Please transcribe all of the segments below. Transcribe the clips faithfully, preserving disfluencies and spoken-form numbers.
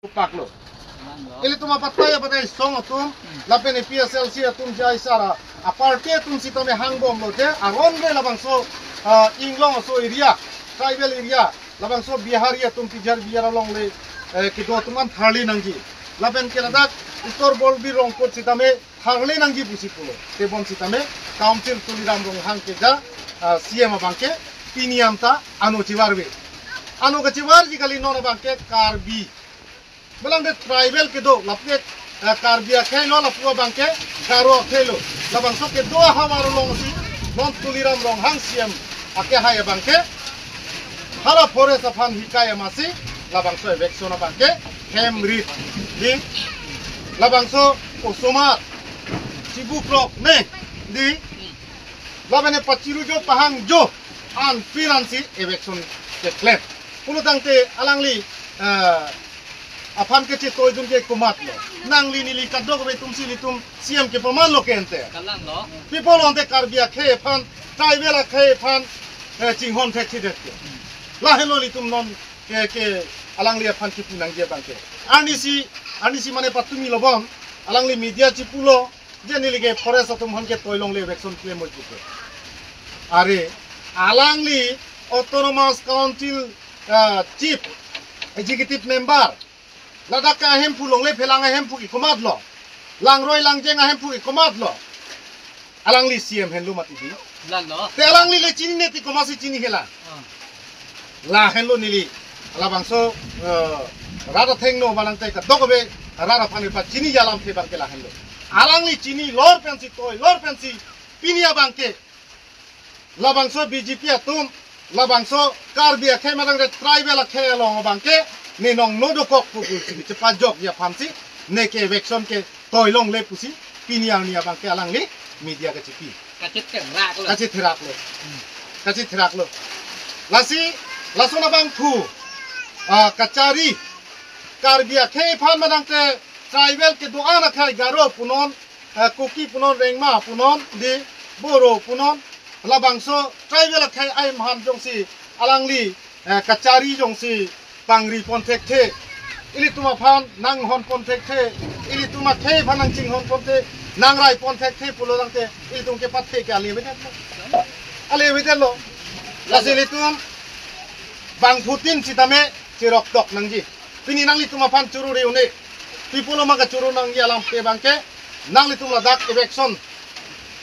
paklo. Ilitum apatai apatai song atum, lapen A P H L C atum jai sara, a party atum sitame hangbomlo je, aron re labangso, ah, inglong aso area, tribal area, labangso Bihari atum Tijar Bihar along le, eh, kedo atum an tharli nangji. Lapen ke ladak Uttar Borbil Rongkut sitame tharli nangji pusi pulo. Tebon sitame Council Tuliram Ronghang ke ja, ah, C M abangke pini amta ano chivarve. Ano kachivarji kali non abangke Karbi. Belang de tribal kedo, lapu ke, eh, Karbi akhei lo, lapu abangke Garo akhei lo. Labangso kedo ahavar alongsi non Tuliram Ronghang C M akehai abangke hala forest aphan hikai amatsi labangso eviction abangke hem rit di, labangso osomar chibu krok ne di, labene pachiru jo pahang jo an piransi eviction keklem. Pulo tangte alangli, eh, aphan kechetoidun ke komatlo. Nangli neli kadokave atumsi ilitum C M kepamanlo ke ente. Kalang lo. People ante Karbi akhei aphan, tribal akhei aphan, eh, chinghon thekthedet ke. Lahenlo ilitum non ke, ke alangli aphan kipu nangji abangke. Arnisi, arnisi mane patumi lobon, alangli media chipulo, je neli ke forest atum aphan ke toilongle eviction klem oi puke. Are, alangli Autonomous Council, ah, Chief Executive Member, ladak ke ahemphu longle phelang ahemphu ke komatlo. Langroi langjeng ahemphu ke komatlo. Alangli C M henlo mati di. Lang lo. Te alangli le chinine ti komatsi chini hela. Ah. Lahenlo neli. Labangso, eh, rat athengno manang te kadokave rat aphan pachini alamthe abangke lahenlo. Alangli chini lor pensi toi, lor pensi pini abangke labangso B J P atum, labangso Karbi akhei manang te tribal akhei along abangke ne nong no dokok pukul sini chepajokji aphansi ne ke eviction ke toilongle pusi pini arni abangke alangli media kachipi. Kachitheraklo. Kachitheraklo. Hmm. Kachitheraklo. Lasi, lason abangphu, ah, kachari, Karbi akhei aphan manang te tribal kedo-an akhei Garo punon, ah, Kuki punon, Rengma punon, di Boro punon, labangso tribal akhei ahem aphan jongsi alangli, eh, kachari jongsi pangri pon thekthe. Ilitum aphan nanghon pon thekthe. Ilitum akhei aphan nangchinghon pon the. Nangrai pon thekthe pulo tangte ilitum kepathe ke ale avedet lo. Ale avedet lo. Lasi ilitum bangphutin sitame chiroktok nangji. Pini nanglitum aphan churu reune. Pi pulo ma kachuru nangji alamthe abangke nanglitum ladak eviction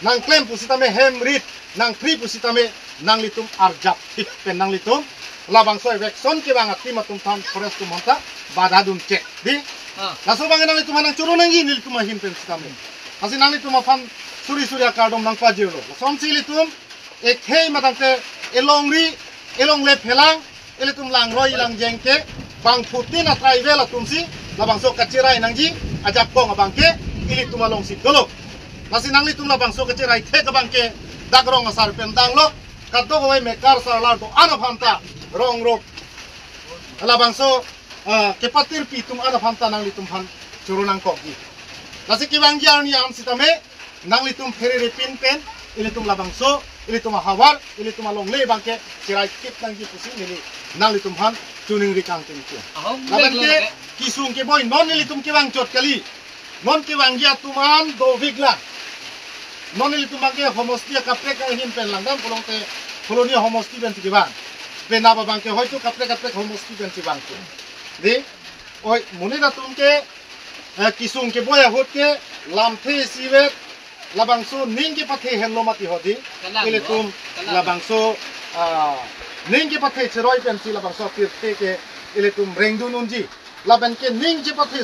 nangklem pusitame hem rit nangphri pusitame nanglitum arjap thip pen nanglitum labangso eviction kevang atim atum aphan forest atum aphanta bada dun chek di. Ah. Laso abang nanglitum aphan nangchoro nangji nelitum ahin pen sitame. Lasi nanglitum aphan suri suri akardom nangpajirlo. Lasonsi ilitum ekhei matangte elongri, elongle phelang, ilitum langroi langjeng ke bangphutin a tribal atumsi labangso kachirai nangji ajakong abangke ilitum alongsi dolo. Lasi nanglitum labangso kachirai thek abangke dak rong asar pen danglo, kadokave mekar sarlar do-an aphanta rong rok labangso, ah, kepatirpi atum an aphanta nanglitum aphan choro nangkokji. Lasi kevangji arni an sitame nanglitum pherere pin pen, ilitum labangso, ilitum ahavar, ilitum alongle abangke chirai thip nangji pusi neli nanglitum aphan choningri kangtung ke. Ahom lapen bek ke lo ke. Kisung keboi non ilitum kevang chot kali. Non kevangji atum an dovik lang. Non ilitum abangke homosti akaprek ahin pen langdam pulote Kholoni homosti pensi kevang. Penap abangke hoito kaprek kaprek homosti pensi vangke. Di, oi, monit atum ke, eh, kisung keboi ahut ke lamthe isivet labangso ning kepathe henlo mati hodi. Kalang ilitum lo, kalang lo. Labangso, ah, ning kepathe cheroi pensi labangso pirthe ke ilitum rengdun unji. Lapen ke ning kepathe